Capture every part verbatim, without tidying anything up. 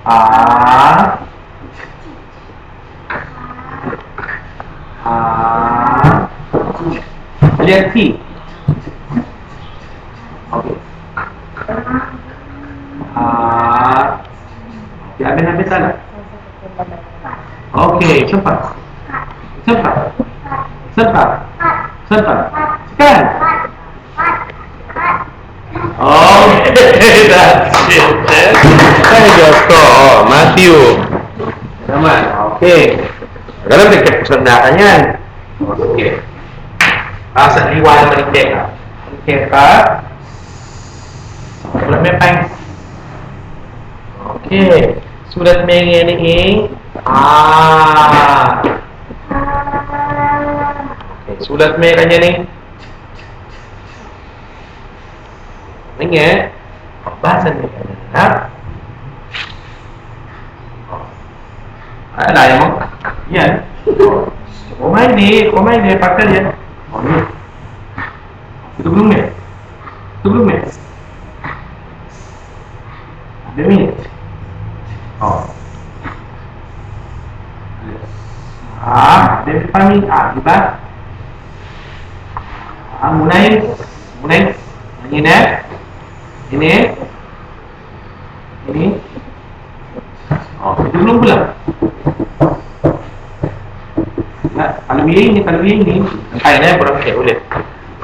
A. A. Lihat T. Okay. A. Oke, abin, abin, salah. Oke, sempat. Sempat. Sempat. Sempat. Sekarang. Oke, that's it, eh. Ay, Diyos ko. Oh, Matthew. Naman, oke. Ganun, nagkapusan na ka niyan. Oke. Basa liwa naman yung teka. Ang teka. Wala may pang. Oke. Sulat me ngeni ing A. Oke. Sulat me kanyan ing Menge, basa ne kanyan, ha? Ay, layan mu. Yan. O, maini, o, maini, pakal yan. O, yan. Ito bulung ne. Ito bulung ne. Demi. O. A, demi pa mi, a, di ba? A, mulai. Mulai. Ini. Ini. Ini. O, ito bulung, bulung. Na, kaluwi ini, kaluwi ini. Antay ne, bulung ke ulit.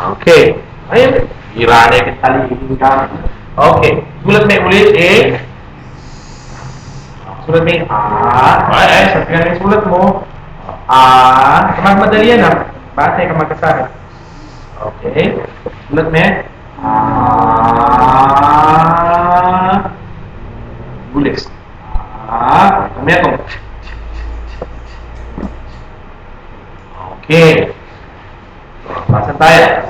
Oke. Ayun. Ira ne kita lingkar. Oke. Sulat me ulit, e. Sulat me A. Ay, ay, sabi nga ng sulat mu. A. Mas madali yan, ha? Bate ka magkasari. Oke. Sulat me A. Ulit. A. Kami ako. Oke. Basa tayo.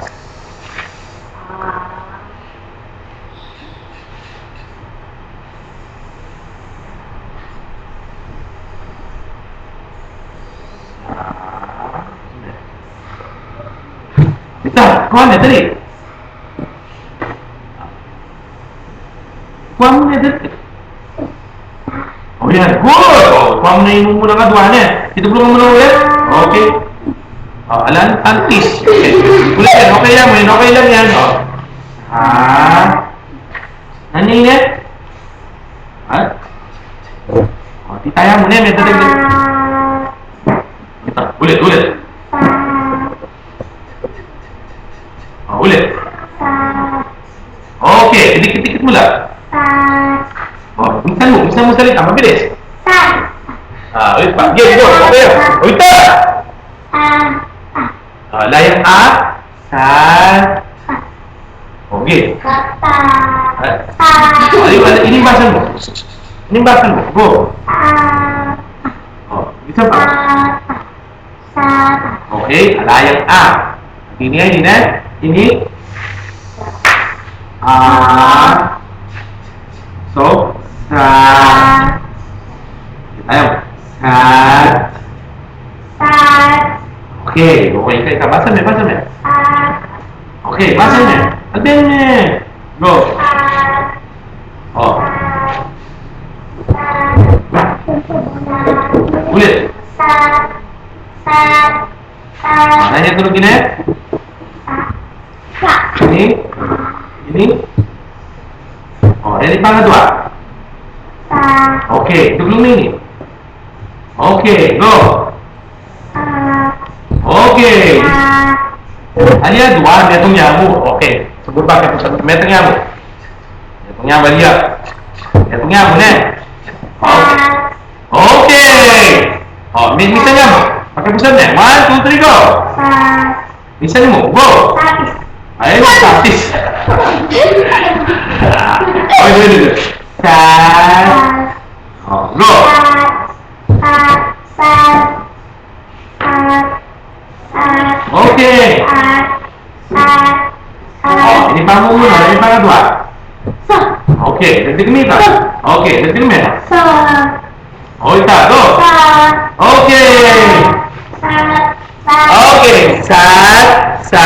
Ita, kuan ne, dali. Kuan ne, dali. O, yan. Good! O, kuan ne ing muna, kadua ne. Ito, bulung mu na ulit. Oke. O, alan, antis. Oke. Ulit yan. Oke lang yan. Oke lang yan. O. A. Nanu ne? Ha? O, titaya mu ne, may dati. Ulit, ulit. O, ulit. Oke, dikit-dikit mu la. O, minsan mu, minsan mu salita, mabilis. A, ulit pa. Game, go. Oke. Ulit pa. A, layan A. Sa. Oke. Sa. Ay, wala. Ini basa mu. Ini basa mu. Go. O, isa pa. Sa. Oke, ala yang A. Ini, ini, ini. A. So, sa. Ayo. Sa. Sa. Oke, oke, ika, ika. Basa me, basa me. Sa. Oke, basa me. Abin me. Go. Sa. O. Sa. Ulit. Sa. Sa. Sa. Nanu ing tunog ini? Sa. Ini? Ini? O, ini pangadua. Sa. Oke, ito bulung ini. Oke, go. Sa. Oke. Sa. Ala yang dua, metung nyamu. Oke, subur pa ke pusat, metung nyamu. Metung nyamu, ala yang. Metung nyamu, ne? Oke. Sa. Oke. O, mi-, minsan nyamu. Pake pusat ne. One, two, three, go. Sa. Minsan mu, go. Satis. Ay, satis. Ay, go, go, go. Sa. Sa. O, go. Sa. Sa. Sa. Sa. Oke. Sa. Sa. Sa. O, ini pa mu muna, ini pangadua. Sa. Oke, dagdag mu ita. Sa. Oke, dagdag mu ita. Sa. O, ita, go. Sa. Oke. Sa. Sa. Oke, sa, sa.